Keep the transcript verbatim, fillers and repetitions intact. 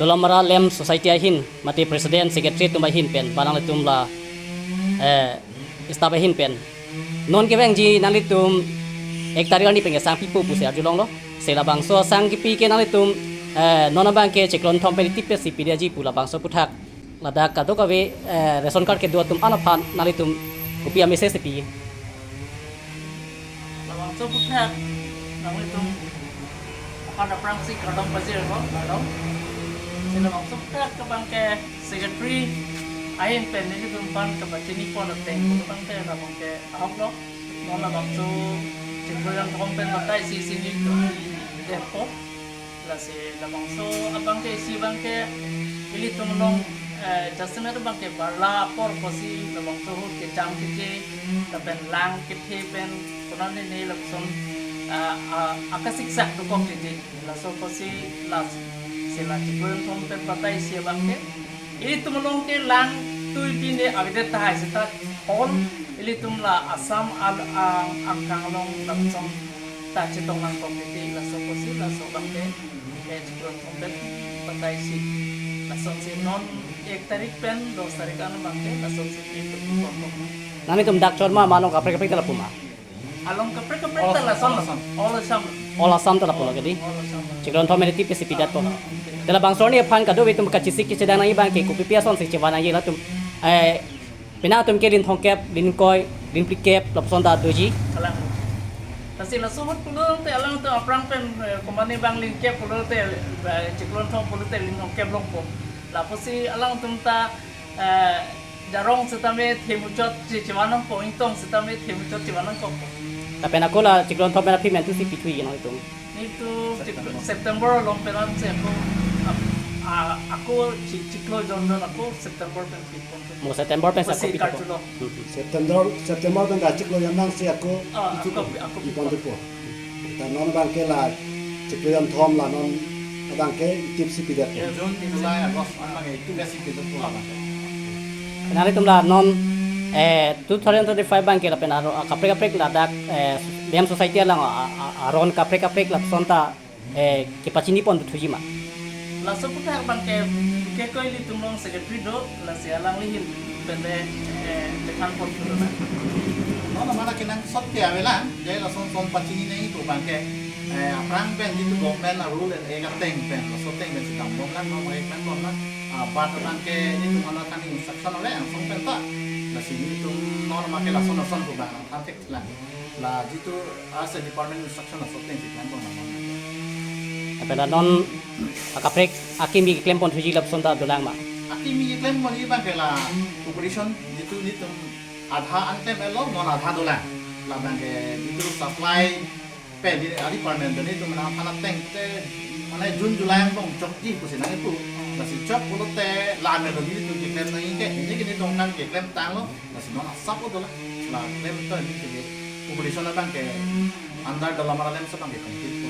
Dolamara Lem Society ahin, mate President, Secretary atum ahin pen, ba nanglitum la, eh, staff ahin pen. Non kevangji nanglitum ek tarik arni pen kesang pipo pusi arjulonglo. Si labangso sang kipi ke nanglitum, eh, non abangke chiklo kethom pen itip pen si pidetji pu labangso aphuthak. Ladak kadokave, eh, ration card kedo atum an aphan nanglitum kopi a-message si pi? Labangso aphuthak nanglitum aphan aphrangsi kardom pajirlo, kardom. Si labangso aphuthak abangke Secretary ahin pen nelitum aphan kapachini pon ateng abangke labangke ahoklo. Non labangso chiklo kethom pen batai isi si nelitum detpo. Lasi labangso abangke isi abangke ilitum along, eh, jasemet abangke barla apor pusi labangso ahut kecham keje lapen lang kethe pen konane ne lapuson, ah, ah, akasiksak dokok keje. Laso pusi lasi la chiklo kethom pen batai isi abangke ilitum along ke lang tui pine avedet tahai seta hol ilitum la Assam al ang angkang along lapuson ta chetong nangkok titi. Laso pusi laso abangke, eh, chiklo kethom pen batai isi. Lasonsi non ek tarik pen dos tarik an abangke lasonsi ilitum pi pon kok. Nanglitum dak chot ma, ma along kaprek kaprek ta lapu ma? Along kaprek kaprek ta lason. All Assam. All Assam. All Assam ta lapulo kedi. All Assam. Chiklo kethom pen itip pen si pidet po. Te labangso arni aphan kadokave atum kachesik kachedang nangji abangke kopi pi asonsi chevan nangji latum, eh, penang atum ke lin thomkep, lin ingkoi, lin phlikep lapuson ta doji. Kalang. Lasi laso ahut pulote alangtum aphrang pen, eh, komatne abang lin kep pulote, eh, chiklo kethom pulote lin thomkep longpo. Lapusi alangtum ta, eh, jarong setame themuchot che-, chevan nangpo, ingtong setame themuchot chevan nangkokpo. Lapen ako la chiklo kethom pen aphi mentu si pithui nangtum? Nelitum chiklo September along pen ansi ako, a-, ako chi-, chiklo jonjon ako September pen pi pon tu. Mo September pen si ako pusi pi pon tu. Karjulo. Hmm. September, September pen ta chiklo jon nangsi ako, ah, itu ako, ako pi pon tu po. Ta non abangke la chiklo kethom la non abangke itip si pidet po. Ya, June, July, August an abangke itip si pidet po la abangke. Nanglitum la non, eh, two thousand twenty-five abangke lapen aro, ah, kaprek kaprek ladak, eh, Lem Society along, ah, ah, ah, aron kaprek kaprek lapuson ta, eh, kepachini pon thuji ma? Laso aphuthak abangke ke ko ilitum along secretary do, lasi alangli ahin pen le, eh, kethan pon thulo na. Non mana kenangsot ke avelang, jai lason son pachini nangji pu abangke, eh, aphrang pen jitu government a-rule and act ateng pen, laso ateng pen si dambomlang, non mai pen bomlang, ah, but abangke jitu mana kani instruction ole angsong pen ta, lasi jitu non make lason lason pu abang than theklang. La jitu as a department instruction laso ateng si klembom nang. Lapen la non akaprek akimi keklem pon thuji lapuson ta dolang ma? Akimi keklem ponji abangke la population jitu nelitum adha an klem-etlo, non adha dolang. La abangke jitu supply pen di a-department pen nelitum mana aphan ateng te mane June July angbong chokji pusi nangkipu. Lasi chok pulote la melo nelitum keklem nangji ke, neli ke nelitum kan keklem tanglo. Lasi non asap o dolang. La klem to nelitum ke population abangke under Dolamara Lem Society abangke complete po.